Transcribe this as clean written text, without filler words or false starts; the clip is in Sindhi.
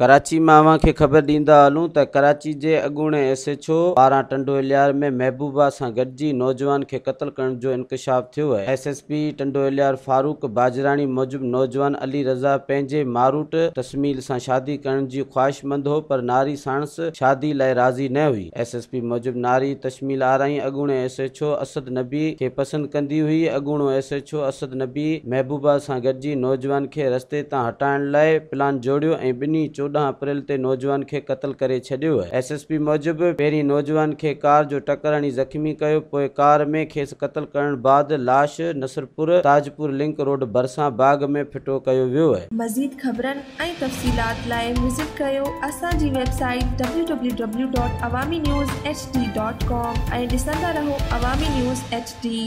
ڪراچي مان اوهان کي خبر ڏيندا هلون ته ڪراچي جي اڳوڻي ايس ايڇ او پاران ٽنڊو الهيار ۾ محبوبا سان گڏجي نوجوان کي قتل ڪرڻ جو انڪشاف ٿيو آهي. S S P Tando Allahyar Farooq Bajrani موجب نوجوان علي رضا پنهنجي ماروٽ تسميل سان شادي ڪرڻ جي خواهشمند هو پر ناري ساڻس شادي لاء راضي نه هئي. ايس ايس پي موجب ناري تشميل آرائين اڳوڻي ايس ايڇ او اسد نبي کي پسند ڪندي هئي. اڳوڻو S H O Asad Nabi محبوبا سان گڏجي نوجوان کي رستي تان هٽائڻ لاء پلان جوڙيو ۽ ٻنهي 14 اپريل تي نوجوان کي قتل ڪري ڇڏيو. ايس ايس پي موجب پهرين نوجوان کي ڪار جو ٽڪر هڻي زخمي ڪيو پوء ڪار ۾ کيس قتل ڪرڻ بعد لاش نصرپور تاجپور لنڪ روڊ ڀرسان باغ ۾ ڦٽو ڪيو ويو. مزيد خبرن ۽ تفصيلات لاء وزٽ ڪريو اسان جي website W W W dot Awami news H D dot com ۽ ڏسندا رهو عوامي نيوز ايڇ ڊي.